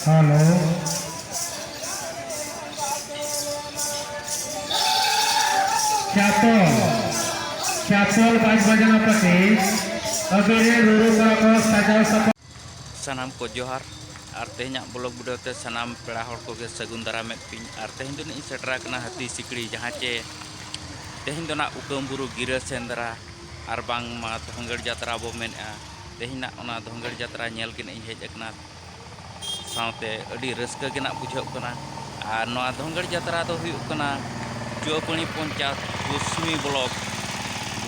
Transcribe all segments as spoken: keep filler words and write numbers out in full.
Hello. ᱪᱟᱛᱚᱞ, ᱪᱟᱛᱚᱞ ᱯᱟᱸᱪ ᱵᱟᱡᱟᱱᱟ ᱯᱟᱹᱴᱤ, ᱟᱹᱵᱤᱱ ᱨᱮᱱ ᱨᱩᱨᱩ ᱠᱚᱲᱟ ᱠᱚ ᱥᱟᱡᱟᱣ ᱥᱟᱯᱲᱟᱣ᱾ ᱥᱟᱱᱟᱢ ᱠᱚ ᱡᱚᱦᱟᱨ, ᱟᱨ ᱛᱮᱦᱮᱧᱟᱜ ᱵᱞᱚᱜ ᱵᱷᱤᱰᱤᱭᱳ ᱛᱮ ᱥᱟᱱᱟᱢ ᱯᱮᱲᱟ ᱦᱚᱲ ᱠᱚᱜᱮ ᱥᱟᱹᱜᱩᱱ ᱫᱟᱨᱟᱢᱮᱫ ᱯᱮᱭᱟᱹᱧ᱾ ᱟᱨ ᱛᱮᱦᱮᱧ ᱫᱚ ᱱᱟᱜ ᱤᱧ ᱥᱮᱴᱮᱨ ᱟᱠᱟᱱᱟ ᱦᱟᱹᱛᱤ ᱥᱤᱠᱲᱤ, ᱡᱟᱦᱟᱸ ᱪᱮ ᱛᱮᱦᱮᱧ ᱫᱚ ᱱᱟᱜ ᱩᱠᱟᱹᱢ ᱵᱩᱨᱩ ᱜᱤᱨᱟᱹ ᱥᱮᱸᱫᱽᱨᱟ ᱟᱨ ᱵᱟᱝᱢᱟ ᱫᱷᱚᱸᱜᱮᱲ ᱡᱟᱛᱨᱟ ᱵᱚ ᱢᱮᱱᱮᱜᱼᱟ᱾ ᱛᱮᱦᱮᱧ ᱱᱟᱜ ᱚᱱᱟ ᱫᱷᱚᱸᱜᱮᱲ ᱡᱟᱛᱨᱟ ᱧᱮᱞ ᱜᱮ ᱱᱟᱜ ᱤᱧ ᱦᱮᱡ ᱟᱠᱟᱱᱟ᱾ ᱥᱟᱶᱛᱮ ᱟᱹᱰᱤ ᱨᱟᱹᱥᱠᱟᱹ ᱜᱮ ᱱᱟᱜ ᱵᱩᱡᱷᱟᱹᱜ ᱠᱟᱱᱟ᱾ ᱟᱨ ᱱᱚᱣᱟ ᱫᱷᱚᱸᱜᱮᱲ ᱡᱟᱛᱨᱟ ᱫᱚ ᱦᱩᱭᱩᱜ ᱠᱟᱱᱟ ᱪᱩᱣᱟᱹᱯᱟᱹᱲᱤ ᱯᱚᱧᱪᱟᱭᱮᱛ, ᱯᱚᱥᱪᱤᱢᱤ ᱵᱞᱚᱠ,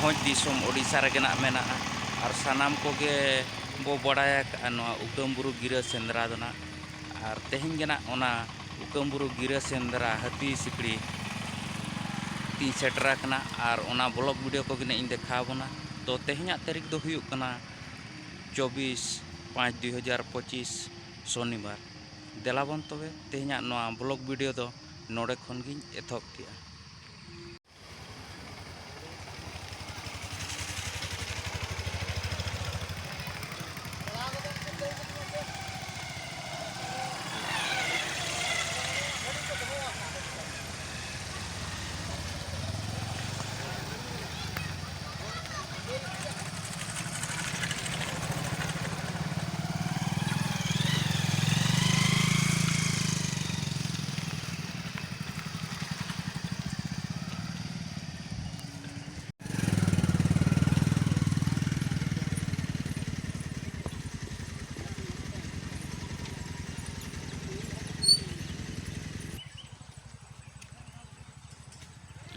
ᱵᱷᱚᱸᱡᱽ ᱫᱤᱥᱚᱢ, ᱳᱰᱤᱥᱟ ᱨᱮᱜᱮ ᱱᱟᱜ ᱢᱮᱱᱟᱜᱼᱟ᱾ ᱟᱨ ᱥᱟᱱᱟᱢ ᱠᱚᱜᱮ ᱵᱚ ᱵᱟᱲᱟᱭ ᱟᱠᱟᱫᱼᱟ ᱱᱚᱣᱟ ᱩᱠᱟᱹᱢ ᱵᱩᱨᱩ ᱜᱤᱨᱟᱹ ᱥᱮᱸᱫᱽᱨᱟ ᱫᱚ ᱱᱟᱜ᱾ ᱟᱨ ᱛᱮᱦᱮᱧ ᱜᱮ ᱱᱟᱜ ᱚᱱᱟ ᱩᱠᱟᱹᱢ ᱵᱩᱨᱩ ᱜᱤᱨᱟᱹ ᱥᱮᱸᱫᱽᱨᱟ ᱦᱟᱹᱛᱤ ᱥᱤᱠᱲᱤ ᱛᱤᱧ ᱥᱮᱴᱮᱨ ᱟᱠᱟᱱᱟ᱾ ᱟᱨ ᱚᱱᱟ ᱵᱞᱚᱜ ᱵᱷᱤᱰᱤᱭᱳ ᱠᱚᱜᱮ ᱱᱟᱜ ᱤᱧ ᱫᱮᱠᱷᱟᱣ ᱟᱵᱚᱱᱟ᱾ ᱛᱚ, ᱛᱮᱦᱮᱧᱟᱜ ᱛᱟᱹᱨᱤᱠᱷ ᱫᱚ ᱦᱩᱭᱩᱜ ᱠᱟᱱᱟ ᱪᱚᱵᱵᱤᱥ ᱯᱟᱸᱪ ᱫᱩᱭ ᱦᱟᱡᱟᱨ ᱯᱚᱸᱪᱤᱥ, ᱥᱚᱱᱤᱵᱟᱨ᱾ ᱫᱮᱞᱟᱵᱚᱱ ᱛᱚᱵᱮ, ᱛᱮᱦᱮᱧᱟᱜ ᱱᱚᱣᱟ ᱵᱞᱚᱜ ᱵᱷᱤᱰᱤᱭᱳ ᱫᱚ ᱱᱚᱰᱮ ᱠᱷᱚᱱ ᱜᱤᱧ ᱮᱛᱚᱦᱚᱵ ᱠᱮᱜᱼᱟ᱾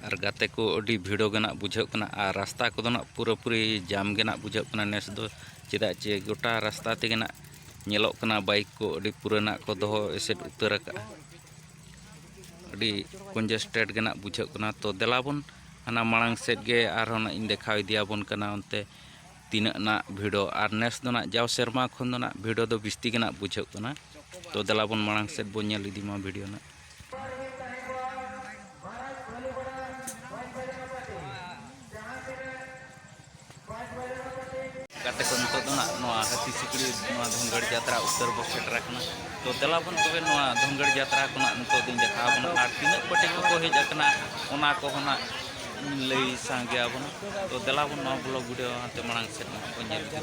ᱟᱨ ᱜᱟᱛᱮ ᱠᱚ, ᱟᱹᱰᱤ ᱵᱷᱤᱲᱚ ᱜᱮ ᱱᱟᱜ ᱵᱩᱡᱷᱟᱹᱜ ᱠᱟᱱᱟ᱾ ᱟᱨ ᱨᱟᱥᱛᱟ ᱠᱚᱫᱚ ᱱᱟᱜ ᱯᱩᱨᱟᱹᱯᱩᱨᱤ ᱡᱟᱢ ᱜᱮ ᱱᱟᱜ ᱵᱩᱡᱷᱟᱹᱜ ᱠᱟᱱᱟ ᱱᱮᱥ ᱫᱚ, ᱪᱮᱫᱟᱜ ᱪᱮ ᱜᱚᱴᱟ ᱨᱟᱥᱛᱟ ᱛᱮᱜᱮ ᱱᱟᱜ ᱧᱮᱞᱚᱜ ᱠᱟᱱᱟ ᱵᱟᱭᱤᱠ ᱠᱚ ᱟᱹᱰᱤ ᱯᱩᱨᱟᱹ ᱱᱟᱜ ᱠᱚ ᱫᱚᱦᱚ ᱮᱥᱮᱫ ᱩᱛᱟᱹᱨ ᱟᱠᱟᱫᱼᱟ᱾ ᱟᱹᱰᱤ ᱠᱚᱱᱡᱮᱥᱴᱮᱰ ᱜᱮ ᱱᱟᱜ ᱵᱩᱡᱷᱟᱹᱜ ᱠᱟᱱᱟ᱾ ᱛᱚ, ᱫᱮᱞᱟ ᱵᱚᱱ ᱦᱟᱱᱟ ᱢᱟᱲᱟᱝ ᱥᱮᱫ ᱜᱮ ᱟᱨᱦᱚᱸ ᱱᱟᱜ ᱤᱧ ᱫᱮᱠᱷᱟᱣ ᱤᱫᱤᱭᱟᱵᱚᱱ ᱠᱟᱱᱟ, ᱚᱱᱛᱮ ᱛᱤᱱᱟᱹᱜ ᱱᱟᱜ ᱵᱷᱤᱲᱚ᱾ ᱟᱨ ᱱᱮᱥ ᱫᱚ ᱱᱟᱜ ᱡᱟᱣ ᱥᱮᱨᱢᱟ ᱠᱷᱚᱱ ᱫᱚ ᱱᱟᱜ ᱵᱷᱤᱲᱚ ᱫᱚ ᱵᱤᱥᱛᱤ ᱜᱮ ᱱᱟᱜ ᱵᱩᱡᱷᱟᱹᱜ ᱠᱟᱱᱟ᱾ ᱛᱚ, ᱫᱮᱞᱟ ᱵᱚᱱ ᱢᱟᱲᱟᱝ ᱥᱮᱫ ᱵᱚᱱ ᱧᱮᱞ ᱤᱫᱤ ᱢᱟ ᱵᱷᱤᱰᱤᱭᱳ ᱱᱟᱜ᱾ ᱜᱟᱛᱮ ᱠᱚ, ᱱᱤᱛᱚᱜ ᱫᱚ ᱱᱟᱜ ᱱᱚᱣᱟ ᱦᱟᱹᱛᱤ ᱥᱤᱠᱲᱤ, ᱱᱚᱣᱟ ᱫᱷᱚᱱᱜᱟᱹᱲ ᱡᱟᱛᱨᱟ ᱩᱛᱟᱹᱨ ᱵᱚ ᱥᱮᱴᱮᱨ ᱟᱠᱟᱱᱟ᱾ ᱛᱚ ᱫᱮᱞᱟ ᱵᱚᱱ ᱛᱚᱵᱮ ᱱᱚᱣᱟ ᱫᱷᱚᱱᱜᱟᱹᱲ ᱡᱟᱛᱨᱟ ᱠᱚ ᱱᱟᱜ ᱱᱤᱛᱚᱜ ᱫᱚᱧ ᱫᱮᱠᱷᱟᱣ ᱟᱵᱚᱱᱟ, ᱟᱨ ᱛᱤᱱᱟᱹᱜ ᱯᱟᱹᱴᱤ ᱠᱚᱠᱚ ᱦᱮᱡ ᱟᱠᱟᱱᱟ ᱚᱱᱟ ᱠᱚᱦᱚᱸ ᱱᱟᱜ ᱞᱟᱹᱭ ᱥᱟᱸᱜᱮ ᱟᱵᱚᱱᱟ᱾ ᱛᱚ ᱫᱮᱞᱟ ᱵᱚᱱ ᱱᱚᱣᱟ vlog video ᱦᱟᱱᱛᱮ ᱢᱟᱲᱟᱝ ᱥᱮᱫ ᱱᱟᱜ ᱵᱚᱱ ᱧᱮᱞ ᱤᱫᱤ᱾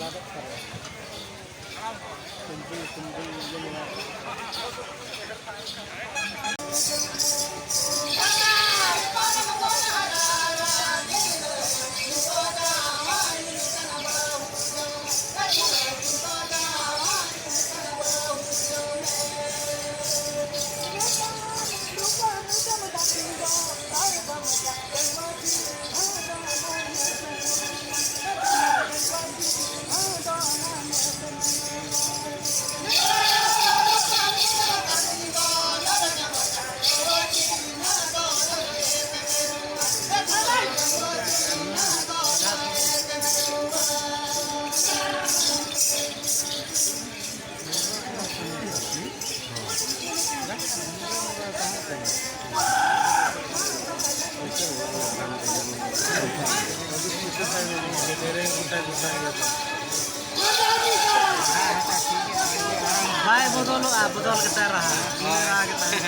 ᱵᱟᱭ ᱵᱚᱫᱚᱞᱚᱜᱼᱟ, ᱵᱚᱫᱚᱞ ᱜᱮᱛᱟᱭ ᱨᱟᱦᱟ᱾ ᱩᱱᱤ ᱨᱟᱦᱟ ᱜᱮᱛᱟᱭ᱾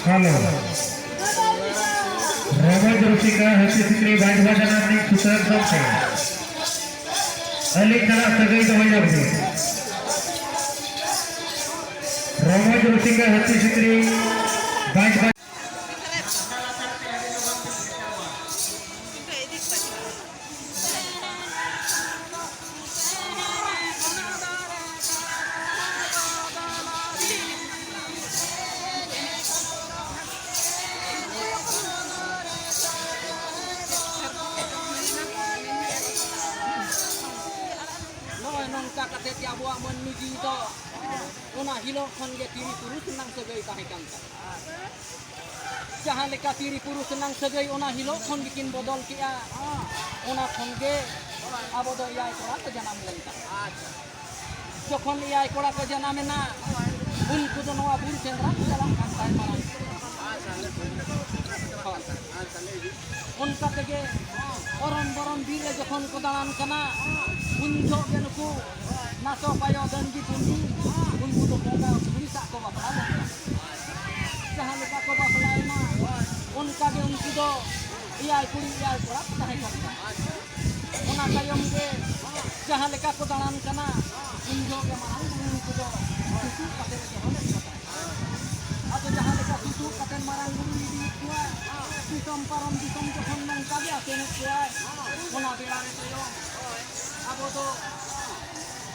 ᱦᱮᱞᱳ᱾ ᱨᱚᱢᱚᱡᱽ ᱨᱩᱥᱤᱠᱟ ᱦᱟᱹᱛᱤ ᱥᱤᱠᱲᱤ ᱵᱟᱡᱽ ᱵᱟᱡᱽᱱᱟ ᱨᱤᱱᱤᱡ ᱥᱩᱛᱨᱟᱹ ᱥᱟᱶᱛᱮ ᱟᱹᱞᱤᱧ ᱥᱟᱞᱟᱜ ᱥᱟᱹᱜᱟᱹᱭ ᱫᱚᱦᱚᱭ ᱞᱟᱹᱜᱤᱫ᱾ ᱨᱚᱢᱚᱡᱽ ᱨᱩᱥᱤᱠᱟ ᱦᱟᱹᱛᱤ ᱥᱤᱠᱲᱤ ᱵᱟᱡᱽ ᱵᱟᱡᱽ ᱱᱚᱜᱼᱚᱭ ᱱᱚᱝᱠᱟ ᱠᱟᱛᱮ ᱜᱮ ᱟᱵᱚᱣᱟᱜ ᱢᱟᱹᱱᱢᱤ ᱡᱤᱣᱤ ᱫᱚ ᱚᱱᱟ ᱦᱤᱞᱳᱜ ᱠᱷᱚᱱ ᱜᱮ ᱛᱤᱨᱤ ᱯᱩᱨᱩᱥ ᱨᱮᱱᱟᱝ ᱥᱟᱹᱜᱟᱹᱭ ᱛᱟᱦᱮᱸ ᱠᱟᱱ ᱛᱟᱵᱚᱱᱟ᱾ ᱡᱟᱦᱟᱸ ᱞᱮᱠᱟ ᱛᱤᱨᱤ ᱯᱩᱨᱩᱥ ᱨᱮᱱᱟᱝ ᱥᱟᱹᱜᱟᱹᱭ ᱚᱱᱟ ᱦᱤᱞᱳᱜ ᱠᱷᱚᱱ ᱜᱮᱠᱤᱱ ᱵᱚᱫᱚᱞ ᱠᱮᱜᱼᱟ, ᱚᱱᱟ ᱠᱷᱚᱱ ᱜᱮ ᱟᱵᱚ ᱫᱚ ᱮᱭᱟᱭ ᱠᱚᱲᱟ ᱠᱚ ᱡᱟᱱᱟᱢ ᱞᱮᱱ ᱛᱟᱵᱚᱱᱟ᱾ ᱡᱚᱠᱷᱚᱱ ᱮᱭᱟᱭ ᱠᱚᱲᱟ ᱠᱚ ᱡᱟᱱᱟᱢᱮᱱᱟ, ᱩᱱᱠᱩ ᱫᱚ ᱱᱚᱣᱟ ᱵᱩᱨᱩ ᱥᱮᱸᱫᱽᱨᱟ ᱠᱚ ᱪᱟᱞᱟᱜ ᱠᱟᱱ ᱛᱟᱦᱮᱸ ᱢᱟᱲᱟᱝ᱾ ᱦᱳᱭ᱾ ᱚᱱᱠᱟ ᱛᱮᱜᱮ ᱚᱨᱚᱱ ᱵᱚᱨᱚᱱ ᱵᱤᱨ ᱨᱮ ᱡᱚᱠᱷᱚᱱ ᱠᱚ ᱫᱟᱬᱟᱱ ᱠᱟᱱᱟ, ᱩᱱ ᱡᱚᱦᱚᱜ ᱜᱮ ᱱᱩᱠᱩ ᱱᱟᱥᱚ ᱯᱟᱭᱚ ᱰᱟᱹᱝᱜᱤ ᱵᱩᱱᱰᱤ, ᱩᱱᱠᱩ ᱫᱚ ᱵᱚᱸᱜᱟ ᱠᱩᱲᱤ ᱥᱟᱜ ᱠᱚ ᱵᱟᱯᱞᱟ ᱞᱮᱱᱟ᱾ ᱡᱟᱦᱟᱸ ᱞᱮᱠᱟ ᱠᱚ ᱵᱟᱯᱞᱟᱭᱮᱱᱟ, ᱚᱱᱠᱟ ᱜᱮ ᱩᱱᱠᱩ ᱫᱚ ᱮᱭᱟᱭ ᱠᱩᱲᱤ ᱮᱭᱟᱭ ᱠᱚᱲᱟ ᱠᱚ ᱛᱟᱦᱮᱸ ᱠᱟᱱᱟ᱾ ᱚᱱᱟ ᱛᱟᱭᱚᱢ ᱜᱮ ᱡᱟᱦᱟᱸ ᱞᱮᱠᱟ ᱠᱚ ᱫᱟᱬᱟᱱ ᱠᱟᱱᱟ, ᱩᱱ ᱡᱚᱦᱚᱜ ᱜᱮ ᱢᱟᱨᱟᱝ ᱵᱩᱨᱩ ᱩᱱᱠᱩ ᱫᱚ ᱥᱩᱛᱩᱜ ᱠᱟᱛᱮ ᱠᱚ ᱫᱚᱦᱚ ᱞᱮᱫ ᱠᱚ ᱛᱟᱦᱮᱸᱫ᱾ ᱟᱫᱚ ᱡᱟᱦᱟᱸ ᱞᱮᱠᱟ ᱥᱩᱛᱩᱜ ᱠᱟᱛᱮ ᱢᱟᱨᱟᱝ ᱵᱩᱨᱩ ᱤᱫᱤᱭᱮᱫ ᱠᱚᱣᱟ, ᱫᱤᱥᱚᱢ ᱯᱟᱨᱚᱢ ᱫᱤᱥᱚᱢ ᱡᱚᱠᱷᱚᱱ ᱱᱚᱝᱠᱟ ᱜᱮ ᱟᱥᱮᱱᱮᱫ ᱠᱚᱣᱟᱭ, ᱚᱱᱟ ᱵᱮᱲᱟ ᱨᱮ ᱛᱟᱭᱚᱢ ᱟᱵᱚ ᱫᱚ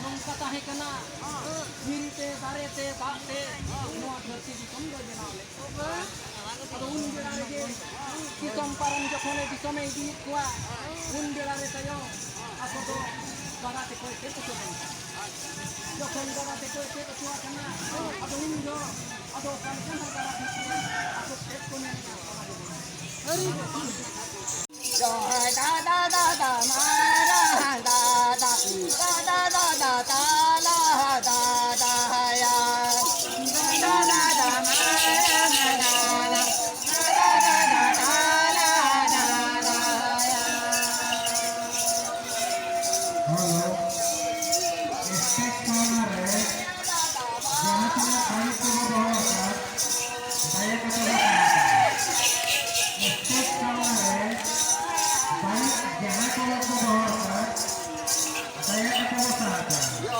ᱱᱚᱝᱠᱟ ᱛᱟᱦᱮᱸ ᱠᱟᱱᱟ, ᱫᱷᱤᱨᱤ ᱛᱮ, ᱫᱟᱨᱮ ᱛᱮ, ᱫᱟᱜ ᱛᱮ ᱱᱚᱣᱟ ᱫᱷᱟᱹᱨᱛᱤ ᱫᱤᱥᱚᱢ ᱫᱚᱭ ᱵᱮᱱᱟᱣ ᱞᱮᱫ ᱠᱚᱣᱟ᱾ ᱟᱫᱚ ᱩᱱ ᱵᱮᱲᱟ ᱨᱮᱜᱮ ᱫᱤᱥᱚᱢ ᱯᱟᱨᱚᱢ ᱡᱚᱠᱷᱚᱱᱮ ᱫᱤᱥᱚᱢᱮ ᱤᱫᱤᱭᱮᱫ ᱠᱚᱣᱟ, ᱩᱱ ᱵᱮᱲᱟ ᱨᱮ ᱛᱟᱭᱚᱢ ᱟᱠᱚ ᱫᱚ ᱜᱟᱰᱟ ᱛᱮᱠᱚ ᱮᱥᱮᱫ ᱦᱚᱪᱚ ᱞᱮᱱ ᱛᱟᱦᱮᱸᱫ᱾ ᱡᱚᱠᱷᱚᱱ ᱜᱟᱰᱟ ᱛᱮᱠᱚ ᱮᱥᱮᱫ ᱦᱚᱪᱚ ᱟᱠᱟᱱᱟ, ᱟᱫᱚ ᱩᱱ ᱫᱚ ᱟᱫᱚ ᱚᱠᱟ ᱞᱮᱠᱟ ᱦᱚᱸ ᱜᱟᱰᱟ ᱵᱷᱤᱛ ᱨᱮ ᱟᱠᱚ ᱪᱮᱫ ᱠᱚ ᱢᱮᱱᱮᱫᱼᱟ, ᱚᱱᱟ ᱜᱮ ᱵᱚᱱ ᱡᱚᱦᱟᱨ ᱫᱟᱫᱟ ᱫᱟᱫᱟ ᱢᱟᱨᱟᱝ ᱫᱟᱫᱟ, ᱫᱟᱫᱟ ᱫᱟᱫᱟ ᱛᱟᱞᱟ ᱫᱟᱫᱟᱭᱟ᱾ ᱫᱟᱫᱟ ᱫᱟᱫᱟ ᱢᱟᱨᱟᱝ ᱫᱟᱫᱟ, ᱫᱟᱫᱟ ᱫᱟᱫᱟ ᱛᱟᱞᱟ ᱫᱟᱫᱟᱭᱟ᱾ ᱦᱮᱞᱳ, ᱥᱴᱮᱡᱽ ᱛᱟᱞᱟ ᱨᱮ ᱡᱟᱦᱟᱸ ᱛᱤᱱᱟᱹᱜ ᱵᱟᱹᱲᱤᱡ ᱠᱚᱵᱚ ᱫᱚᱦᱚ ᱟᱠᱟᱫ, ᱫᱟᱭᱟ ᱠᱟᱛᱮ ᱡᱟᱦᱟᱸᱭ ᱠᱚ ᱵᱟᱠᱚ ᱫᱚᱦᱚ ᱟᱠᱟᱫ, ᱫᱟᱭᱟ ᱠᱟᱛᱮ ᱵᱚ ᱥᱟᱦᱟ ᱠᱟᱜᱼᱟ᱾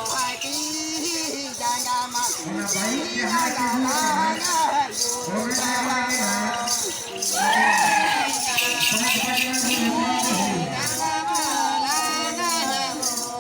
ᱚᱱᱟ ᱵᱟᱭᱤᱠ ᱡᱟᱦᱟᱸᱭ ᱠᱚ ᱟᱹᱜᱩ ᱟᱠᱟᱫ, ᱚᱱᱟ ᱡᱟᱭᱜᱟ ᱨᱮᱜᱮ ᱱᱟᱦᱟᱜ ᱵᱟᱭᱤᱠ ᱵᱟᱡᱟᱨ ᱨᱮ ᱦᱩᱭᱩᱜᱼᱟ᱾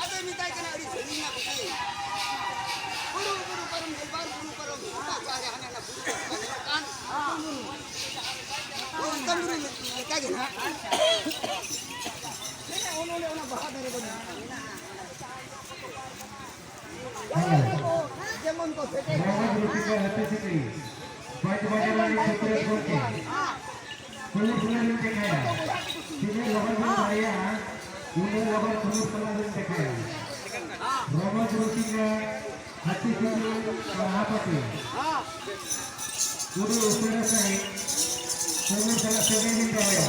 ᱟᱫᱚᱭ ᱢᱮᱛᱟᱭ ᱠᱟᱱᱟ, "ᱟᱹᱰᱤ ᱥᱟᱺᱜᱤᱧ ᱱᱟ ᱵᱩᱰᱷᱤ᱾ ᱵᱩᱨᱩ, ᱵᱩᱨᱩ ᱯᱟᱨᱚᱢ ᱜᱮᱞᱵᱟᱨ, ᱵᱩᱨᱩ ᱯᱟᱨᱚᱢ ᱜᱮᱞᱵᱟᱨ, ᱚᱠᱟᱨᱮ ᱦᱟᱱᱟ ᱱᱟ ᱵᱩᱨᱩ ᱯᱟᱨᱚᱢ ᱧᱮᱞᱚᱜ ᱠᱟᱱ?" ᱚᱱᱠᱟᱱ ᱵᱩᱨᱩ ᱞᱮᱠᱟ ᱜᱮ ᱱᱟᱦᱟᱜ᱾ ᱚᱱᱮ ᱚᱱᱟ ᱵᱟᱦᱟ ᱫᱟᱨᱮ ᱫᱚ ᱢᱮᱱᱟᱜᱼᱟ᱾ ᱡᱮᱢᱚᱱ ᱠᱚ ᱥᱮᱴᱮᱨ ᱨᱚᱢᱚᱡᱽ ᱨᱩᱥᱤᱠᱟ ᱦᱟᱹᱛᱤ ᱥᱤᱠᱲᱤ, ᱵᱟᱡᱽ ᱵᱟᱡᱽᱱᱟ ᱨᱤᱱ ᱥᱩᱛᱨᱮᱛ ᱜᱚᱢᱠᱮ, ᱠᱩᱞᱩ ᱠᱩᱞᱩ ᱨᱤᱱ ᱴᱮᱠᱟᱭᱟ, ᱛᱤᱱᱟᱹᱜ ᱞᱚᱜᱚᱱ ᱵᱚᱱ ᱫᱟᱲᱮᱭᱟᱜᱼᱟ, ᱩᱱᱟᱹᱜ ᱞᱚᱜᱚᱱ ᱠᱩᱞᱩ ᱠᱩᱞᱩ ᱨᱤᱱ ᱴᱮᱠᱟᱭᱟ᱾ ᱨᱚᱢᱚᱡᱽ ᱨᱩᱥᱤᱠᱟ ᱦᱟᱹᱛᱤ ᱥᱤᱠᱲᱤ ᱯᱟᱲᱦᱟ ᱯᱟᱹᱴᱤ᱾ ᱟᱹᱰᱤ ᱩᱥᱟᱹᱨᱟ ᱥᱟᱺᱦᱤᱡ ᱥᱚᱢᱚᱭ ᱥᱟᱞᱟᱜ ᱥᱟᱹᱜᱟᱹᱭ ᱵᱤᱱ ᱫᱚᱦᱚᱭᱟ᱾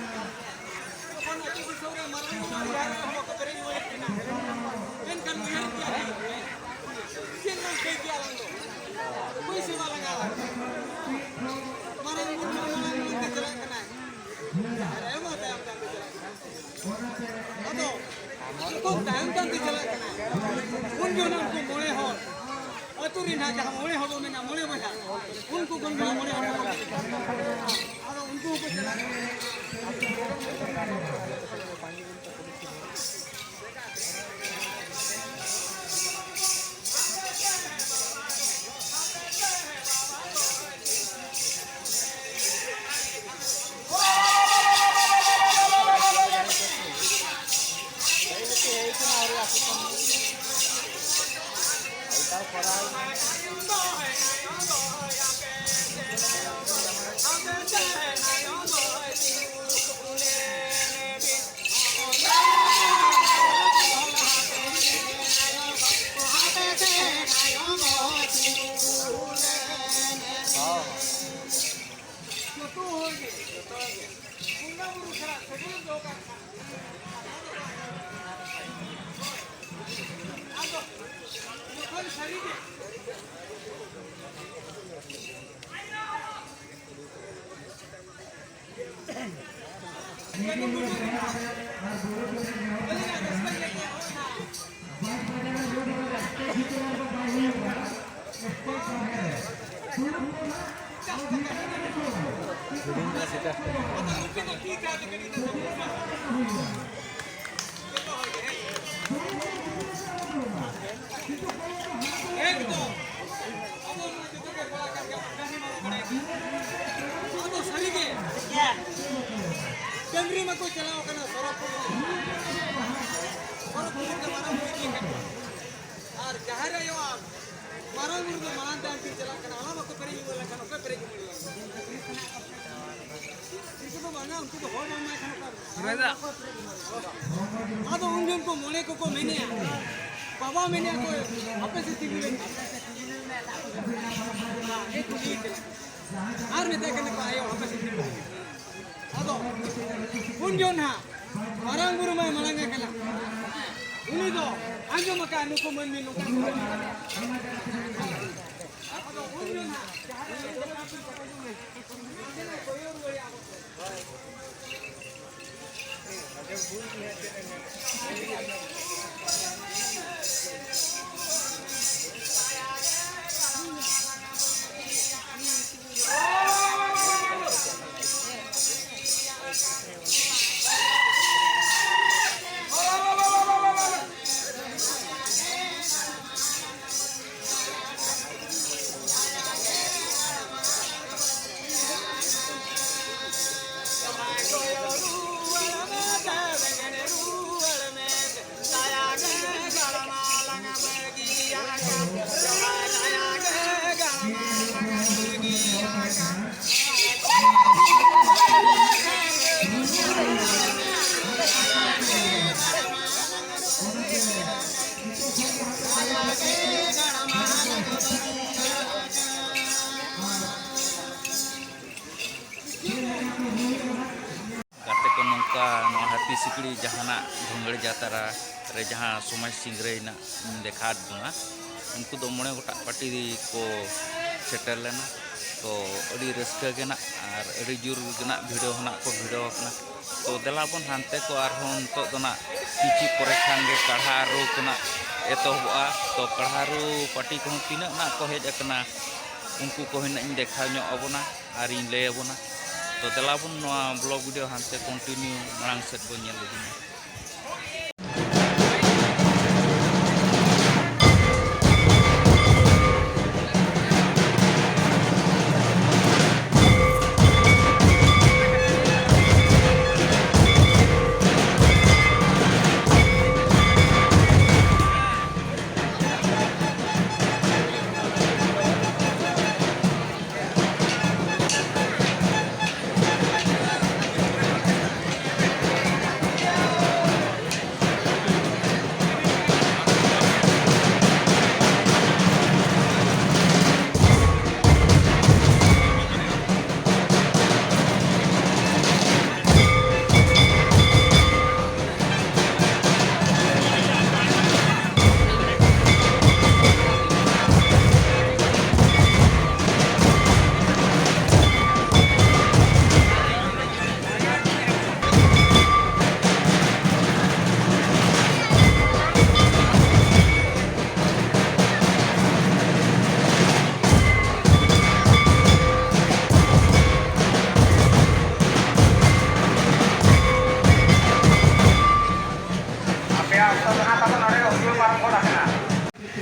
ᱡᱚᱠᱷᱚᱱ ᱟᱹᱛᱩ ᱫᱤᱥᱚᱢ ᱨᱮ ᱢᱟᱨᱟᱝ ᱵᱩᱨᱩ ᱡᱟᱦᱮᱨ ᱟᱭᱳ ᱦᱚᱸ ᱵᱟᱠᱚ ᱯᱮᱨᱮᱡ ᱩᱢᱮᱨ ᱠᱟᱱᱟ, ᱢᱮᱱᱠᱷᱟᱱ ᱩᱭᱦᱟᱹᱨ ᱠᱮᱜᱼᱟ ᱞᱤᱧ, ᱪᱮᱫ ᱞᱤᱧ ᱴᱷᱤᱠ ᱜᱮᱭᱟ ᱟᱞᱟᱝ ᱫᱚ? ᱚᱠᱚᱭ ᱥᱮᱵᱟ ᱞᱟᱜᱟᱣ ᱞᱟᱝ? ᱢᱟᱨᱟᱝ ᱵᱩᱨᱩ ᱢᱟ ᱢᱟᱲᱟᱝ ᱢᱟᱲᱟᱝ ᱛᱮ ᱪᱟᱞᱟᱜ ᱠᱟᱱᱟᱭ, ᱡᱟᱦᱮᱨ ᱟᱭᱳ ᱢᱟ ᱛᱟᱭᱚᱢ ᱛᱟᱭᱚᱢ ᱛᱮ ᱪᱟᱞᱟᱜ ᱠᱟᱱᱟᱭ᱾ ᱟᱫᱚ ᱡᱚᱠᱷᱚᱱ ᱛᱟᱭᱚᱢ ᱛᱟᱭᱚᱢ ᱛᱮ ᱪᱟᱞᱟᱜ ᱠᱟᱱᱟᱭ, ᱩᱱ ᱡᱚᱠᱷᱚᱱ ᱩᱱᱠᱩ ᱢᱚᱬᱮ ᱦᱚᱲ, ᱟᱹᱛᱩ ᱨᱮᱱ ᱦᱟᱸᱜ ᱡᱟᱦᱟᱸ ᱢᱚᱬᱮ ᱦᱚᱲ ᱵᱚ ᱢᱮᱱᱟ, ᱢᱚᱬᱮ ᱵᱚᱭᱦᱟ, ᱩᱱᱠᱩ ᱜᱚᱱᱰᱣᱟ ᱢᱚᱬᱮ ᱦᱚᱲ ᱠᱚ, ᱟᱫᱚ ᱩᱱᱠᱩ ᱦᱚᱸᱠᱚ ᱪᱟᱞᱟᱜ ᱠᱟᱱᱟ᱾ ᱡᱚᱛᱚ ᱦᱚᱲ ᱜᱮ, ᱡᱚᱛᱚ ᱦᱚᱲ ᱜᱮ ᱵᱚᱸᱜᱟ ᱵᱩᱨᱩ ᱥᱟᱞᱟᱜ ᱥᱟᱹᱜᱟᱹᱭ ᱫᱚᱦᱚ ᱠᱟᱜ ᱠᱷᱟᱱ, ᱟᱫᱚ ᱡᱚᱠᱷᱚᱱ ᱥᱟᱹᱨᱤ ᱜᱮ ᱦᱩᱰᱤᱧ ᱫᱷᱟᱨᱟ ᱥᱮᱴᱟᱯ ᱠᱟᱱᱟ᱾ ᱟᱨ ᱡᱟᱦᱮᱨ ᱟᱭᱳᱣᱟᱜ ᱢᱟᱨᱟᱝ ᱵᱩᱨᱩ ᱫᱚ ᱢᱟᱲᱟᱝ ᱛᱮ ᱟᱹᱛᱤᱧ ᱪᱟᱞᱟᱜ ᱠᱟᱱᱟ, ᱚᱱᱟ ᱵᱟᱠᱚ ᱯᱮᱨᱮᱡ ᱩᱢᱟᱹᱲ ᱞᱮᱱᱠᱷᱟᱱ ᱚᱠᱚᱭ ᱯᱮᱨᱮᱡ ᱩᱢᱟᱹᱲ ᱞᱮᱱᱟ? ᱩᱱᱠᱩ ᱫᱚ ᱵᱟᱝᱟ, ᱩᱱᱠᱩ ᱫᱚ ᱦᱚᱲ ᱵᱟᱝ ᱮᱢᱟᱭ ᱠᱷᱟᱱ ᱚᱠᱟ ᱨᱮ? ᱟᱫᱚ ᱩᱱ ᱡᱚᱠᱷᱚᱱ ᱠᱚ ᱢᱚᱬᱮ ᱠᱚᱠᱚ ᱢᱮᱱᱮᱜᱼᱟ, ᱵᱟᱵᱟ ᱢᱮᱱᱮᱜᱼᱟ ᱠᱚ, ᱟᱯᱮ ᱥᱮᱫ ᱛᱤᱸᱜᱩ ᱞᱮᱱ ᱠᱷᱟᱱ᱾ ᱮ ᱠᱩᱞᱤ ᱠᱟᱱᱟ᱾ ᱟᱨ ᱢᱮᱛᱟᱭ ᱠᱟᱱᱟ ᱠᱚ, ᱟᱭᱳ, ᱟᱯᱮ ᱥᱮᱫ ᱛᱤᱸᱜᱩ ᱞᱮᱱ ᱠᱷᱟᱱ᱾ ᱟᱫᱚ ᱩᱱ ᱡᱚᱠᱷᱚᱱ ᱦᱟᱸᱜ ᱢᱟᱨᱟᱝ ᱵᱩᱨᱩ ᱢᱟᱭ ᱢᱟᱲᱟᱝ ᱟᱠᱟᱱᱟ, ᱩᱱᱤ ᱫᱚ ᱟᱸᱡᱚᱢ ᱟᱠᱟᱫ ᱱᱩᱠᱩ ᱢᱟᱹᱱᱢᱤ ᱱᱚᱝᱠᱟ ᱠᱚ ᱢᱮᱱᱟ᱾ ᱟᱫᱚ ᱩᱱ ᱡᱚᱠᱷᱚᱱ ᱦᱟᱸᱜ ᱡᱟᱦᱟᱸ ᱨᱮ ᱜᱟᱛᱮ ᱠᱚ, ᱱᱚᱝᱠᱟ ᱱᱚᱣᱟ ᱦᱟᱹᱛᱤ ᱥᱤᱠᱲᱤ ᱡᱟᱦᱟᱱᱟᱜ ᱫᱷᱩᱝᱜᱟᱹᱲ ᱡᱟᱛᱨᱟ ᱨᱮ ᱡᱟᱦᱟᱸ ᱥᱚᱢᱟᱡᱽ ᱥᱤᱝᱨᱟᱹᱭ ᱨᱮᱱᱟᱜ ᱤᱧ ᱫᱮᱠᱷᱟᱣ ᱟᱫ ᱵᱚᱱᱟ, ᱩᱱᱠᱩ ᱫᱚ ᱢᱚᱬᱮ ᱜᱚᱴᱟᱝ ᱯᱟᱹᱴᱤ ᱠᱚ ᱥᱮᱴᱮᱨ ᱞᱮᱱᱟ᱾ ᱛᱚ ᱟᱹᱰᱤ ᱨᱟᱹᱥᱠᱟᱹ ᱜᱮ ᱱᱟᱜ ᱟᱨ ᱟᱹᱰᱤ ᱡᱳᱨ ᱜᱮ ᱱᱟᱜ ᱵᱷᱤᱲᱟᱹᱣ ᱦᱚᱸ ᱱᱟᱜ ᱠᱚ ᱵᱷᱤᱲᱟᱹᱣ ᱟᱠᱟᱱᱟ᱾ ᱛᱚ ᱫᱮᱞᱟ ᱵᱚᱱ ᱦᱟᱱᱛᱮ ᱠᱚ ᱟᱨᱦᱚᱸ ᱱᱤᱛᱚᱜ ᱫᱚ ᱱᱟᱜ ᱠᱤᱪᱷᱩ ᱯᱚᱨᱮ ᱠᱷᱟᱱ ᱜᱮ ᱠᱟᱲᱦᱟ ᱨᱩ ᱠᱚ ᱱᱟᱜ ᱮᱛᱚᱦᱚᱵᱚᱜᱼᱟ᱾ ᱛᱚ ᱠᱟᱲᱦᱟ ᱨᱩ ᱯᱟᱹᱴᱤ ᱠᱚᱦᱚᱸ ᱛᱤᱱᱟᱹᱜ ᱱᱟᱜ ᱠᱚ ᱦᱮᱡ ᱟᱠᱟᱱᱟ, ᱩᱱᱠᱩ ᱠᱚ ᱦᱚᱸ ᱱᱟᱜ ᱤᱧ ᱫᱮᱠᱷᱟᱣ ᱧᱚᱜ ᱟᱵᱚᱱᱟ ᱟᱨ ᱤᱧ ᱞᱟᱹᱭ ᱟᱵᱚᱱᱟ᱾ ᱛᱚ ᱫᱮᱞᱟ ᱵᱚᱱ ᱱᱚᱣᱟ ᱵᱞᱚᱜ ᱵᱷᱤᱰᱤᱭᱳ ᱦᱟᱱᱛᱮ ᱠᱚᱱᱴᱤᱱᱤᱭᱩ ᱢᱟᱲᱟᱝ ᱥᱮᱫ ᱵᱚᱱ ᱧᱮᱞ ᱤᱫᱤ ᱢᱟ᱾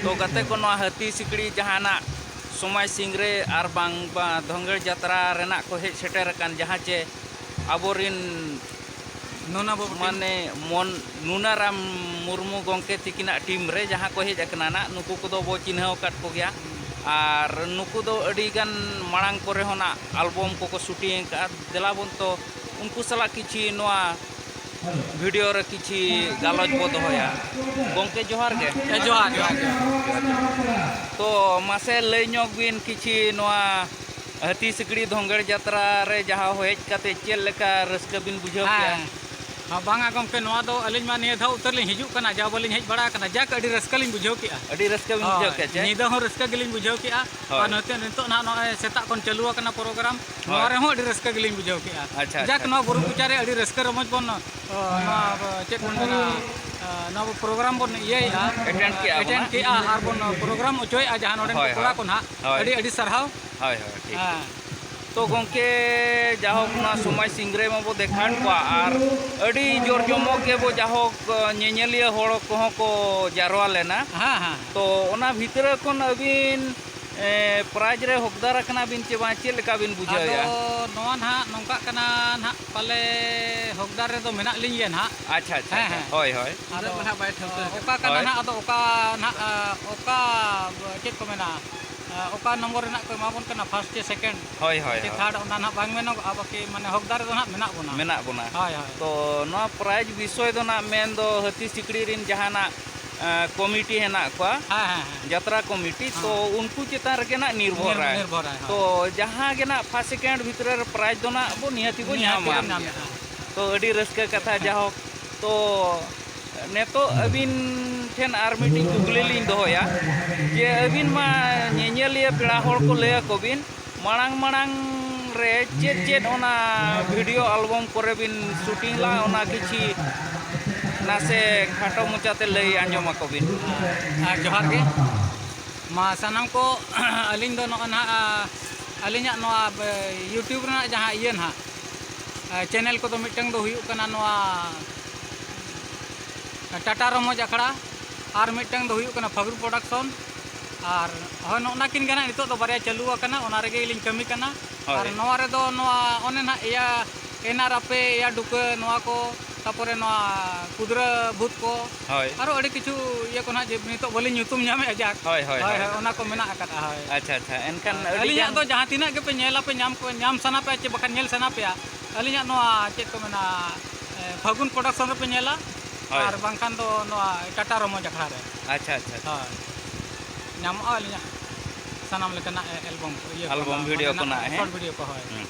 ᱛᱚ ᱜᱟᱛᱮ ᱠᱚ, ᱱᱚᱣᱟ ᱦᱟᱹᱛᱤ ᱥᱤᱠᱲᱤ ᱡᱟᱦᱟᱱᱟᱜ ᱥᱚᱢᱟᱡᱽ ᱥᱤᱝᱨᱟᱹᱭ ᱟᱨ ᱵᱟᱝ ᱵᱟ ᱫᱷᱚᱝᱜᱮᱲ ᱡᱟᱛᱨᱟ ᱨᱮᱱᱟᱜ ᱠᱚ ᱦᱮᱡ ᱥᱮᱴᱮᱨ ᱟᱠᱟᱱ, ᱡᱟᱦᱟᱸ ᱪᱮ ᱟᱵᱚᱨᱤᱱ ᱱᱩᱱᱟ ᱵᱟᱹᱵᱩ ᱛᱤᱠᱤᱱ᱾ ᱢᱟᱱᱮ ᱢᱚᱱ ᱱᱩᱱᱟᱨᱟᱢ ᱢᱩᱨᱢᱩ ᱜᱚᱢᱠᱮ ᱛᱤᱠᱤᱱᱟᱜ ᱴᱤᱢ ᱨᱮ ᱡᱟᱦᱟᱸ ᱠᱚ ᱦᱮᱡ ᱟᱠᱟᱱᱟ ᱱᱟᱜ, ᱱᱩᱠᱩ ᱠᱚᱫᱚ ᱵᱚ ᱪᱤᱱᱦᱟᱹᱣ ᱟᱠᱟᱫ ᱠᱚᱜᱮᱭᱟ᱾ ᱟᱨ ᱱᱩᱠᱩ ᱫᱚ ᱟᱹᱰᱤᱜᱟᱱ ᱢᱟᱲᱟᱝ ᱠᱚᱨᱮ ᱦᱚᱸ ᱱᱟᱜ ᱟᱞᱵᱚᱢ ᱠᱚᱠᱚ ᱥᱩᱴᱤᱝ ᱟᱠᱟᱫᱼᱟ᱾ ᱫᱮᱞᱟ ᱵᱚᱱ ᱛᱚ ᱩᱱᱠᱩ ᱥᱟᱞᱟᱜ ᱠᱤᱪᱷᱤ ᱱᱚᱣᱟ ᱵᱷᱤᱰᱤᱭᱳ ᱨᱮ ᱠᱤᱪᱷᱤ ᱜᱟᱞᱚᱪ ᱵᱚ ᱫᱚᱦᱚᱭᱟ᱾ ᱜᱚᱢᱠᱮ ᱡᱚᱦᱟᱨ ᱜᱮ᱾ ᱦᱮᱸ, ᱡᱚᱦᱟᱨ, ᱡᱚᱦᱟᱨ, ᱡᱚᱦᱟᱨ᱾ ᱛᱚ ᱢᱟᱥᱮ ᱞᱟᱹᱭ ᱧᱚᱜ ᱵᱤᱱ ᱠᱤᱪᱷᱤ ᱱᱚᱣᱟ ᱦᱟᱹᱛᱤ ᱥᱤᱠᱲᱤ ᱫᱷᱚᱝᱜᱮᱲ ᱡᱟᱛᱨᱟ ᱨᱮ ᱡᱟᱦᱟᱸ ᱦᱮᱡ ᱠᱟᱛᱮ ᱪᱮᱫ ᱞᱮᱠᱟ ᱨᱟᱹᱥᱠᱟᱹ ᱵᱤᱱ ᱵᱩᱡᱷᱟᱹᱣ ᱠᱮᱜᱼᱟ? ᱦᱮᱸ᱾ ᱦᱮᱸ, ᱵᱟᱝᱟ ᱜᱚᱢᱠᱮ, ᱱᱚᱣᱟ ᱫᱚ ᱟᱹᱞᱤᱧ ᱢᱟ ᱱᱤᱭᱟᱹ ᱫᱷᱟᱣ ᱩᱛᱟᱹᱨ ᱞᱤᱧ ᱦᱤᱡᱩᱜ ᱠᱟᱱᱟ, ᱡᱟ ᱵᱟᱹᱞᱤᱧ ᱦᱮᱡ ᱵᱟᱲᱟ ᱟᱠᱟᱱᱟ, ᱡᱟᱠ ᱟᱹᱰᱤ ᱨᱟᱹᱥᱠᱟᱹ ᱞᱤᱧ ᱵᱩᱡᱷᱟᱹᱣ ᱠᱮᱜᱼᱟ᱾ ᱟᱹᱰᱤ ᱨᱟᱹᱥᱠᱟᱹ ᱵᱤᱱ ᱵᱩᱡᱷᱟᱹᱣ ᱠᱮᱜᱼᱟ ᱪᱮ? ᱧᱤᱫᱟᱹ ᱦᱚᱸ ᱨᱟᱹᱥᱠᱟᱹ ᱜᱮᱞᱤᱧ ᱵᱩᱡᱷᱟᱹᱣ ᱠᱮᱜᱼᱟ᱾ ᱦᱳᱭ᱾ ᱟᱨ ᱱᱚᱛᱮ ᱱᱤᱛᱚᱜ ᱱᱟᱦᱟᱜ ᱱᱚᱜᱼᱚᱭ ᱥᱮᱛᱟᱜ ᱠᱷᱚᱱ ᱪᱟᱹᱞᱩ ᱟᱠᱟᱱᱟ ᱯᱨᱳᱜᱨᱟᱢ, ᱱᱚᱣᱟ ᱨᱮᱦᱚᱸ ᱟᱹᱰᱤ ᱨᱟᱹᱥᱠᱟᱹ ᱜᱮᱞᱤᱧ ᱵᱩᱡᱷᱟᱹᱣ ᱠᱮᱜᱼᱟ᱾ ᱟᱪᱪᱷᱟ, ᱡᱟᱠ, ᱟᱪᱪᱷᱟ᱾ ᱱᱚᱣᱟ ᱵᱩᱨᱩ ᱠᱚᱪᱟ ᱨᱮ ᱟᱹᱰᱤ ᱨᱟᱹᱥᱠᱟᱹ ᱨᱚᱢᱚᱡᱽ ᱵᱚᱱ, ᱚ, ᱱᱚᱣᱟ ᱪᱮᱫ ᱵᱚᱱ ᱢᱮᱱᱟ, ᱚ, ᱱᱚᱣᱟ ᱯᱨᱳᱜᱨᱟᱢ ᱵᱚᱱ ᱤᱭᱟᱹᱭᱮᱜᱼᱟ, ᱮᱴᱮᱱᱰ ᱠᱮᱜᱼᱟ ᱵᱚᱱ᱾ ᱮᱴᱮᱱᱰ ᱠᱮᱜᱼᱟ ᱟᱨ ᱵᱚᱱ ᱯᱨᱳᱜᱨᱟᱢ ᱦᱚᱪᱚᱭᱮᱜᱼᱟ ᱡᱟᱦᱟᱸ ᱱᱚᱰᱮᱱ ᱦᱳᱭ, ᱠᱚ ᱠᱚᱲᱟ ᱦᱳᱭ᱾ ᱠᱚ ᱱᱟᱦᱟᱜ᱾ ᱦᱳᱭ᱾ ᱟᱹᱰᱤ ᱟᱹᱰᱤ ᱥᱟᱨᱦᱟᱣ᱾ ᱦᱳᱭ, ᱦᱳᱭ, ᱴᱷᱤᱠ᱾ ᱦᱮᱸ᱾ ᱛᱚ ᱜᱚᱢᱠᱮ, ᱡᱟᱦᱳᱠ ᱱᱚᱣᱟ ᱥᱚᱢᱟᱡᱽ ᱥᱤᱝᱨᱟᱹᱭ ᱢᱟᱵᱚ ᱫᱮᱠᱷᱟᱣᱮᱫ ᱠᱚᱣᱟ ᱟᱨ ᱟᱹᱰᱤ ᱡᱳᱨ ᱡᱚᱢᱚᱠ ᱜᱮᱵᱚ ᱡᱟᱦᱳᱠ ᱧᱮᱧᱮᱞᱤᱭᱟᱹ ᱦᱚᱲ ᱠᱚᱦᱚᱸ ᱠᱚ ᱡᱟᱨᱣᱟ ᱞᱮᱱᱟ᱾ ᱦᱮᱸ, ᱦᱮᱸ᱾ ᱛᱚ ᱚᱱᱟ ᱵᱷᱤᱛᱨᱤ ᱠᱷᱚᱱ ᱟᱹᱵᱤᱱ, ᱮ, ᱯᱨᱟᱭᱤᱡᱽ ᱨᱮ ᱦᱚᱠᱫᱟᱨ ᱟᱠᱟᱱᱟ ᱵᱤᱱ ᱪᱮ ᱵᱟᱝ, ᱪᱮᱫ ᱞᱮᱠᱟ ᱵᱤᱱ ᱵᱩᱡᱷᱟᱹᱣᱮᱜᱼᱟ? ᱟᱫᱚ ᱱᱚᱣᱟ ᱱᱟᱦᱟᱜ ᱱᱚᱝᱠᱟᱜ ᱠᱟᱱᱟ ᱱᱟᱦᱟᱜ, ᱯᱟᱞᱮ ᱦᱚᱠᱫᱟᱨ ᱨᱮᱫᱚ ᱢᱮᱱᱟᱜ ᱞᱤᱧ ᱜᱮᱭᱟ ᱱᱟᱦᱟᱜ᱾ ᱟᱪᱪᱷᱟ, ᱟᱪᱪᱷᱟ, ᱦᱮᱸ, ᱟᱪᱪᱷᱟ᱾ ᱦᱮᱸ᱾ ᱦᱳᱭ, ᱦᱳᱭ᱾ ᱟᱫᱚ ᱩᱱᱟᱹᱜ ᱢᱟ ᱱᱟᱦᱟᱜ ᱵᱟᱭ ᱴᱷᱟᱹᱣᱠᱟᱹ ᱟᱠᱟᱱᱟ᱾ ᱚᱠᱟ ᱠᱟᱱᱟ ᱦᱳᱭ᱾ ᱱᱟᱦᱟᱜ, ᱟᱫᱚ ᱚᱠᱟ ᱱᱟᱦᱟᱜ, ᱟ, ᱚᱠᱟ, ᱪᱮᱫ ᱠᱚ ᱢᱮᱱᱟ, ᱟ, ᱚᱠᱟ ᱱᱚᱢᱵᱚᱨ ᱨᱮᱱᱟᱜ ᱠᱚ ᱮᱢᱟ ᱵᱚᱱ ᱠᱟᱱᱟ, ᱯᱷᱟᱥᱴ ᱪᱮ ᱥᱮᱠᱮᱱᱰ ᱦᱳᱭ, ᱦᱳᱭ, ᱪᱮ ᱦᱳᱭ᱾ ᱛᱷᱟᱨᱰ, ᱚᱱᱟ ᱱᱟᱦᱟᱜ ᱵᱟᱝ ᱢᱮᱱᱚᱜᱚᱜᱼᱟ, ᱵᱟᱹᱠᱤ ᱢᱟᱱᱮ ᱦᱚᱠᱫᱟᱨ ᱨᱮᱫᱚ ᱱᱟᱦᱟᱜ ᱢᱮᱱᱟᱜ ᱵᱚᱱᱟ᱾ ᱢᱮᱱᱟᱜ ᱵᱚᱱᱟ᱾ ᱦᱳᱭ, ᱦᱳᱭ᱾ ᱛᱚ ᱱᱚᱣᱟ ᱯᱨᱟᱭᱤᱡᱽ ᱵᱤᱥᱚᱭ ᱫᱚ ᱱᱟᱜ ᱢᱮᱱ ᱫᱚ ᱦᱟᱹᱛᱤ ᱥᱤᱠᱲᱤ ᱨᱤᱱ ᱡᱟᱦᱟᱱᱟᱜ, ᱮ, ᱠᱚᱢᱤᱴᱤ ᱦᱮᱱᱟᱜ ᱠᱚᱣᱟ, ᱦᱮᱸ, ᱦᱮᱸ, ᱦᱮᱸ᱾ ᱡᱟᱛᱨᱟ ᱠᱚᱢᱤᱴᱤ, ᱦᱮᱸ᱾ ᱛᱚ ᱩᱱᱠᱩ ᱪᱮᱛᱟᱱ ᱨᱮᱜᱮ ᱱᱟᱜ ᱱᱤᱨᱵᱷᱚᱨᱟᱭ᱾ ᱱᱤᱨ-, ᱱᱤᱨᱵᱷᱚᱨᱟᱭ, ᱦᱳᱭ᱾ ᱛᱚ ᱡᱟᱦᱟᱸ ᱜᱮ ᱱᱟᱜ ᱯᱷᱟᱥᱴ ᱥᱮᱠᱮᱱᱰ ᱵᱷᱤᱛᱨᱤ ᱨᱮ ᱯᱨᱟᱭᱤᱡᱽ ᱫᱚ ᱱᱟᱜ ᱵᱚ ᱱᱤᱦᱟᱹᱛᱤ ᱵᱚ ᱱᱤᱦᱟᱹᱛᱤ ᱧᱟᱢᱟ᱾ ᱵᱚᱱ ᱧᱟᱢᱮᱫᱼᱟ᱾ ᱛᱚ ᱟᱹᱰᱤ ᱨᱟᱹᱥᱠᱟᱹ ᱠᱟᱛᱷᱟ᱾ ᱡᱟᱦᱳᱠ, ᱛᱚ ᱱᱤᱛᱚᱜ ᱟᱹᱵᱤᱱ ᱴᱷᱮᱱ ᱟᱨ ᱢᱤᱫᱴᱤᱡ ᱠᱩᱠᱞᱤ ᱞᱤᱧ ᱫᱚᱦᱚᱭᱟ ᱡᱮ ᱟᱹᱵᱤᱱ ᱢᱟ ᱧᱮᱧᱮᱞᱤᱭᱟᱹ ᱯᱮᱲᱟ ᱦᱚᱲ ᱠᱚ ᱞᱟᱹᱭ ᱟᱠᱚ ᱵᱤᱱ, ᱢᱟᱲᱟᱝ ᱢᱟᱲᱟᱝ ᱨᱮ ᱪᱮᱫ ᱪᱮᱫ ᱚᱱᱟ ᱵᱷᱤᱰᱤᱭᱳ ᱟᱞᱵᱚᱢ ᱠᱚᱨᱮ ᱵᱤᱱ ᱥᱩᱴᱤᱝ ᱞᱟᱜᱼᱟ, ᱚᱱᱟ ᱠᱤᱪᱷᱤ ᱱᱟᱥᱮ ᱠᱷᱟᱴᱚ ᱢᱚᱪᱟᱛᱮ ᱞᱟᱹᱭ ᱟᱸᱡᱚᱢ ᱟᱠᱚ ᱵᱤᱱ᱾ ᱟᱨ ᱡᱚᱦᱟᱨ ᱜᱮ᱾ ᱢᱟ ᱥᱟᱱᱟᱢ ᱠᱚ, ᱟᱹᱞᱤᱧ ᱫᱚ ᱱᱚᱜᱼᱚᱭ ᱱᱟᱦᱟᱜ, ᱟ, ᱟᱹᱞᱤᱧᱟᱜ ᱱᱚᱣᱟ, ᱵᱮ-, YouTube ᱨᱮᱱᱟᱜ ᱡᱟᱦᱟᱸ ᱤᱭᱟᱹ ᱱᱟᱦᱟᱜ, ᱟ, ᱪᱮᱱᱮᱞ ᱠᱚᱫᱚ ᱢᱤᱫᱴᱟᱝ ᱫᱚ ᱦᱩᱭᱩᱜ ᱠᱟᱱᱟ ᱱᱚᱣᱟ ᱴᱟᱴᱟ ᱨᱚᱢᱚᱡᱽ ᱟᱠᱷᱲᱟ, ᱟᱨ ᱢᱤᱫᱴᱟᱝ ᱫᱚ ᱦᱩᱭᱩᱜ ᱠᱟᱱᱟ ᱯᱷᱟᱹᱜᱩᱱ ᱯᱨᱚᱰᱟᱠᱥᱚᱱ᱾ ᱟᱨ ᱦᱳᱭ, ᱱᱚᱜᱼᱚ ᱱᱟ ᱠᱤᱱ ᱜᱮ ᱱᱟᱦᱟᱜ ᱱᱤᱛᱚᱜ ᱫᱚ ᱵᱟᱨᱭᱟ ᱪᱟᱹᱞᱩ ᱟᱠᱟᱱᱟ, ᱚᱱᱟ ᱨᱮᱜᱮ ᱞᱤᱧ ᱠᱟᱹᱢᱤ ᱠᱟᱱᱟ᱾ ᱦᱳᱭ᱾ ᱟᱨ ᱱᱚᱣᱟ ᱨᱮᱫᱚ ᱱᱚᱣᱟ ᱚᱱᱮ ᱱᱟᱦᱟᱜ ᱤᱭᱟᱹ ᱮᱱ ᱟᱨ ᱟᱯᱮ, ᱤᱭᱟᱹ ᱰᱩᱠᱟᱹ, ᱱᱚᱣᱟ ᱠᱚ, ᱛᱟᱯᱚᱨᱮ ᱱᱚᱣᱟ ᱠᱩᱫᱽᱨᱟᱹ ᱵᱷᱩᱛ ᱠᱚ, ᱦᱳᱭ᱾ ᱟᱨᱚ ᱟᱹᱰᱤ ᱠᱤᱪᱷᱩ ᱤᱭᱟᱹ ᱠᱚ ᱱᱟᱦᱟᱜ, ᱡᱮ ᱱᱤᱛᱚᱜ ᱵᱟᱹᱞᱤᱧ ᱧᱩᱛᱩᱢ ᱧᱟᱢᱮᱫᱼᱟ ᱡᱟᱠ᱾ ᱦᱳᱭ, ᱦᱳᱭ, ᱦᱳᱭ, ᱦᱳᱭ᱾ ᱦᱳᱭ, ᱚᱱᱟ ᱠᱚ ᱢᱮᱱᱟᱜ ᱟᱠᱟᱫᱼᱟ, ᱦᱳᱭ᱾ ᱟᱪᱪᱷᱟ, ᱟᱪᱪᱷᱟ, ᱮᱱᱠᱷᱟᱱ ᱦᱳᱭ, ᱟᱹᱰᱤ ᱟᱹᱞᱤᱧᱟᱜ ᱜᱟᱱ ᱫᱚ ᱡᱟᱦᱟᱸ ᱛᱤᱱᱟᱹᱜ ᱜᱮᱯᱮ ᱧᱮᱞᱟ ᱯᱮ, ᱧᱟᱢ ᱠᱚ, ᱧᱟᱢ ᱥᱟᱱᱟ ᱯᱮᱭᱟ ᱪᱮ ᱵᱟᱠᱷᱟᱱ ᱧᱮᱞ ᱥᱟᱱᱟ ᱯᱮᱭᱟ, ᱟᱹᱞᱤᱧᱟᱜ ᱱᱚᱣᱟ ᱪᱮᱫ ᱠᱚ ᱢᱮᱱᱟ, ᱮ, ᱯᱷᱟᱹᱜᱩᱱ ᱯᱨᱚᱰᱟᱠᱥᱚᱱ ᱨᱮᱯᱮ ᱧᱮᱞᱟ, ᱦᱳᱭ᱾ ᱟᱨ ᱵᱟᱝᱠᱷᱟᱱ ᱫᱚ ᱱᱚᱣᱟ ᱴᱟᱴᱟ ᱨᱚᱢᱚᱡᱽ ᱟᱠᱷᱲᱟ ᱨᱮ᱾ ᱟᱪᱪᱷᱟ, ᱟᱪᱪᱷᱟ, ᱟᱪᱪᱷᱟ᱾ ᱦᱳᱭ, ᱧᱟᱢᱚᱜᱼᱟ ᱟᱹᱞᱤᱧᱟᱜ ᱥᱟᱱᱟᱢ ᱞᱮᱠᱟᱱᱟᱜ ᱮ-, ᱮᱞᱵᱚᱢ ᱠᱚ, ᱤᱭᱟᱹ ᱠᱚ, ᱟᱞᱵᱚᱢ ᱱᱚᱣᱟ ᱵᱷᱤᱰᱤᱭᱳ ᱢᱟᱱᱮ ᱠᱚ ᱱᱟᱜ, ᱦᱮᱸ? ᱥᱚᱨᱴ ᱵᱷᱤᱰᱤᱭᱳ ᱠᱚ, ᱦᱳᱭ᱾ ᱦᱩᱸ᱾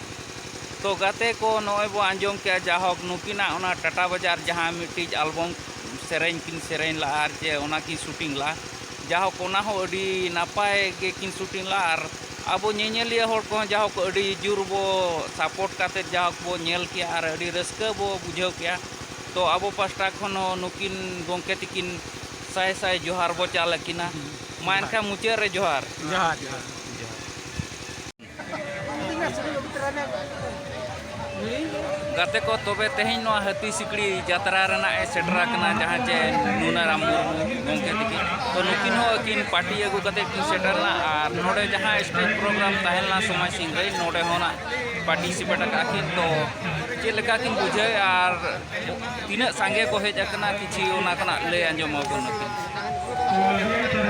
ᱛᱚ ᱜᱟᱛᱮ ᱠᱚ, ᱱᱚᱜᱼᱚᱭ ᱵᱚ ᱟᱸᱡᱚᱢ ᱠᱮᱜᱼᱟ, ᱡᱟᱦᱳᱠ ᱱᱩᱠᱤᱱᱟᱜ ᱚᱱᱟ ᱴᱟᱴᱟ ᱵᱟᱡᱟᱨ ᱡᱟᱦᱟᱸ ᱢᱤᱫᱴᱤᱡ ᱟᱞᱵᱚᱢ ᱥᱮᱨᱮᱧ ᱠᱤᱱ ᱥᱮᱨᱮᱧ ᱞᱟᱜᱼᱟ ᱟᱨ ᱪᱮ ᱚᱱᱟ ᱠᱤᱱ ᱥᱩᱴᱤᱝ ᱞᱟᱜᱼᱟ, ᱡᱟᱦᱳᱠ ᱚᱱᱟ ᱦᱚᱸ ᱟᱹᱰᱤ ᱱᱟᱯᱟᱭ ᱜᱮ ᱠᱤᱱ ᱥᱩᱴᱤᱝ ᱞᱟᱜᱼᱟ᱾ ᱟᱨ ᱟᱵᱚ ᱧᱮᱧᱮᱞᱤᱭᱟᱹ ᱦᱚᱲ ᱠᱚᱦᱚᱸ ᱡᱟᱦᱳᱠ ᱟᱹᱰᱤ ᱡᱳᱨ ᱵᱚ ᱥᱟᱯᱳᱨᱴ ᱠᱟᱛᱮᱫ ᱡᱟᱦᱳᱠ ᱵᱚ ᱧᱮᱞ ᱠᱮᱜᱼᱟ ᱟᱨ ᱟᱹᱰᱤ ᱨᱟᱹᱥᱠᱟᱹ ᱵᱚ ᱵᱩᱡᱷᱟᱹᱣ ᱠᱮᱜᱼᱟ᱾ ᱛᱚ ᱟᱵᱚ ᱯᱟᱥᱴᱟ ᱠᱷᱚᱱ ᱦᱚᱸ ᱱᱩᱠᱤᱱ ᱜᱚᱢᱠᱮ ᱛᱤᱠᱤᱱ ᱥᱟᱭ ᱥᱟᱭ ᱡᱚᱦᱟᱨ ᱵᱚ ᱪᱟᱞ ᱟᱹᱠᱤᱱᱟ᱾ ᱢᱟ ᱮᱱᱠᱷᱟᱱ ᱢᱩᱪᱟᱹᱫ ᱨᱮ ᱡᱚᱦᱟᱨ᱾ ᱡᱚᱦᱟᱨ, ᱡᱚᱦᱟᱨ᱾ ᱡᱚᱦᱟᱨ᱾ ᱜᱟᱛᱮ ᱠᱚ, ᱛᱚᱵᱮ ᱛᱮᱦᱮᱧ ᱱᱚᱣᱟ ᱦᱟᱹᱛᱤ ᱥᱤᱠᱲᱤ ᱡᱟᱛᱨᱟ ᱨᱮᱱᱟᱜ ᱮ ᱥᱮᱴᱮᱨ ᱟᱠᱟᱱᱟ, ᱡᱟᱦᱟᱸ ᱪᱮ ᱱᱩᱱᱟᱨᱟᱢ ᱢᱩᱨᱢᱩ ᱜᱚᱢᱠᱮ ᱛᱤᱠᱤᱱ᱾ ᱛᱚ ᱱᱩᱠᱤᱱ ᱦᱚᱸ ᱟᱹᱠᱤᱱ ᱯᱟᱹᱴᱤ ᱟᱹᱜᱩ ᱠᱟᱛᱮ ᱠᱤᱱ ᱥᱮᱴᱮᱨ ᱞᱮᱱᱟ᱾ ᱟᱨ ᱱᱚᱰᱮ ᱡᱟᱦᱟᱸ ᱥᱴᱮᱡᱽ ᱯᱨᱳᱜᱨᱟᱢ ᱛᱟᱦᱮᱸ ᱞᱮᱱᱟ ᱥᱚᱢᱟᱡᱽ ᱥᱤᱝ ᱨᱮ, ᱱᱚᱰᱮ ᱦᱚᱸ ᱱᱟᱜ ᱯᱟᱨᱴᱤᱥᱤᱯᱮᱴ ᱟᱠᱟᱫ ᱠᱤᱱ᱾ ᱛᱚ ᱪᱮᱫ ᱞᱮᱠᱟ ᱠᱤᱱ ᱵᱩᱡᱷᱟᱹᱣᱮᱫᱼᱟ ᱟᱨ ᱛᱤᱱᱟᱹᱜ ᱥᱟᱸᱜᱮ ᱠᱚ ᱦᱮᱡ ᱟᱠᱟᱱᱟ, ᱠᱤᱪᱷᱤ ᱚᱱᱟ ᱠᱷᱚᱱᱟᱜ ᱞᱟᱹᱭ ᱟᱸᱡᱚᱢ ᱟᱵᱚᱱ ᱱᱩᱠᱤᱱ᱾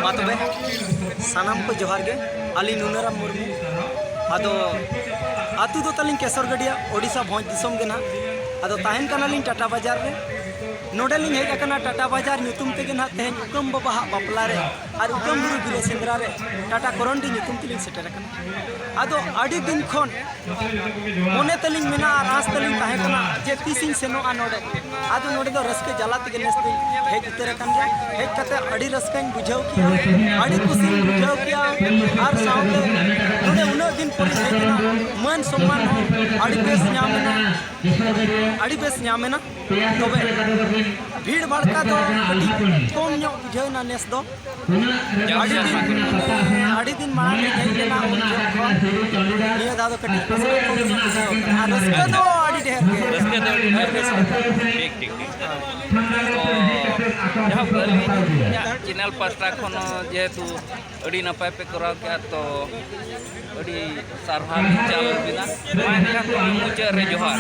ᱢᱟ ᱛᱚᱵᱮ, ᱥᱟᱱᱟᱢ ᱠᱚ ᱡᱚᱦᱟᱨ ᱜᱮ᱾ ᱟᱹᱞᱤᱧ ᱱᱩᱱᱟᱹᱨᱟᱢ ᱢᱩᱨᱢᱩ᱾ ᱟᱫᱚ ᱟᱹᱛᱩ ᱫᱚ ᱛᱟᱹᱞᱤᱧ ᱠᱮᱥᱚᱨᱜᱟᱹᱰᱤᱭᱟ, ᱳᱰᱤᱥᱟ ᱵᱷᱚᱸᱡᱽ ᱫᱤᱥᱚᱢ ᱜᱮ ᱱᱟᱦᱟᱜ᱾ ᱟᱫᱚ ᱛᱟᱦᱮᱱ ᱠᱟᱱᱟᱞᱤᱧ ᱴᱟᱴᱟ ᱵᱟᱡᱟᱨ ᱨᱮ᱾ ᱱᱚᱰᱮ ᱞᱤᱧ ᱦᱮᱡ ᱟᱠᱟᱱᱟ ᱴᱟᱴᱟ ᱵᱟᱡᱟᱨ ᱧᱩᱛᱩᱢ ᱛᱮᱜᱮ ᱱᱟᱦᱟᱜ, ᱛᱮᱦᱮᱧ ᱩᱠᱟᱹᱢ ᱵᱟᱵᱟᱣᱟᱜ ᱵᱟᱯᱞᱟ ᱨᱮ ᱟᱨ ᱩᱠᱟᱹᱢ ᱵᱩᱨᱩ ᱜᱤᱨᱟᱹ ᱥᱮᱸᱫᱽᱨᱟ ᱨᱮ ᱴᱟᱴᱟ ᱠᱚᱨᱚᱱᱰᱤ ᱧᱩᱛᱩᱢ ᱛᱮᱞᱤᱧ ᱥᱮᱴᱮᱨ ᱟᱠᱟᱱᱟ᱾ ᱟᱫᱚ ᱟᱹᱰᱤ ᱫᱤᱱ ᱠᱷᱚᱱ ᱢᱚᱱᱮ ᱛᱟᱹᱞᱤᱧ ᱢᱮᱱᱟᱜᱼᱟ ᱟᱨ ᱟᱸᱥ ᱛᱟᱹᱞᱤᱧ ᱛᱟᱦᱮᱸ ᱠᱟᱱᱟ ᱡᱮ ᱛᱤᱥᱤᱧ ᱥᱮᱱᱚᱜᱼᱟ ᱱᱚᱰᱮ᱾ ᱟᱫᱚ ᱱᱚᱰᱮ ᱫᱚ ᱨᱟᱹᱥᱠᱟᱹ ᱡᱟᱞᱟ ᱛᱮᱜᱮ ᱱᱮᱥ ᱫᱚᱧ ᱦᱮᱡ ᱩᱛᱟᱹᱨ ᱟᱠᱟᱱ ᱜᱮᱭᱟ᱾ ᱦᱮᱡ ᱠᱟᱛᱮ ᱟᱹᱰᱤ ᱨᱟᱹᱥᱠᱟᱹᱧ ᱵᱩᱡᱷᱟᱹᱣ ᱠᱮᱜᱼᱟ, ᱟᱹᱰᱤ ᱠᱩᱥᱤᱧ ᱵᱩᱡᱷᱟᱹᱣ ᱠᱮᱜᱼᱟ᱾ ᱟᱨ ᱥᱟᱶᱛᱮ ᱱᱚᱰᱮ ᱩᱱᱟᱹᱜ ᱫᱤᱱ ᱯᱚᱨᱮᱧ ᱦᱮᱡ ᱮᱱᱟ, ᱢᱟᱹᱱ ᱥᱚᱱᱢᱟᱱ ᱦᱚᱸ ᱟᱹᱰᱤ ᱵᱮᱥ ᱧᱟᱢ ᱮᱱᱟ, ᱟᱹᱰᱤ ᱵᱮᱥ ᱧᱟᱢ ᱮᱱᱟ᱾ ᱛᱚᱵᱮ ᱵᱷᱤᱲ ᱵᱷᱟᱲᱠᱟ ᱫᱚ ᱠᱟᱹᱴᱤᱡ ᱠᱚᱢ ᱧᱚᱜ ᱵᱩᱡᱷᱟᱹᱣ ᱮᱱᱟ ᱱᱮᱥ ᱫᱚ᱾ ᱟᱹᱰᱤ ᱫᱤᱱ, ᱟᱹᱰᱤ ᱫᱤᱱ ᱢᱟᱲᱟᱝ ᱨᱮ ᱦᱮᱡ ᱞᱮᱱᱟ, ᱩᱱ ᱡᱚᱠᱷᱚᱱ ᱱᱤᱭᱟᱹ ᱫᱷᱟᱣ ᱫᱚ ᱠᱟᱹᱴᱤᱡ ᱨᱟᱹᱥᱠᱟᱹ ᱠᱚᱢ ᱧᱚᱜ ᱵᱩᱡᱷᱟᱹᱣ ᱠᱟᱱᱟ᱾ ᱟᱨ ᱨᱟᱹᱥᱠᱟᱹ ᱫᱚ ᱟᱹᱰᱤ ᱰᱷᱮᱨ ᱜᱮ᱾ ᱨᱟᱹᱥᱠᱟᱹ ᱫᱚ ᱟᱹᱰᱤ ᱰᱷᱮᱨ ᱜᱮ᱾ ᱴᱷᱤᱠ, ᱴᱷᱤᱠ, ᱴᱷᱤᱠ᱾ ᱛᱚ ᱡᱟᱭᱦᱳᱠ, ᱟᱹᱞᱤᱧᱟᱜ ᱪᱮᱱᱮᱞ ᱯᱟᱥᱴᱟ ᱠᱷᱚᱱ ᱦᱚᱸ ᱡᱮᱦᱮᱛᱩ ᱟᱹᱰᱤ ᱱᱟᱯᱟᱭ ᱯᱮ ᱠᱚᱨᱟᱣ ᱠᱮᱜᱼᱟ, ᱛᱚ ᱟᱹᱰᱤ ᱥᱟᱨᱦᱟᱣ ᱞᱤᱧ ᱪᱟᱞ ᱟᱹᱵᱤᱱᱟ᱾ ᱢᱟ ᱮᱱᱠᱷᱟᱱ ᱛᱚᱵᱮ ᱢᱩᱪᱟᱹᱫ ᱨᱮ ᱡᱚᱦᱟᱨ᱾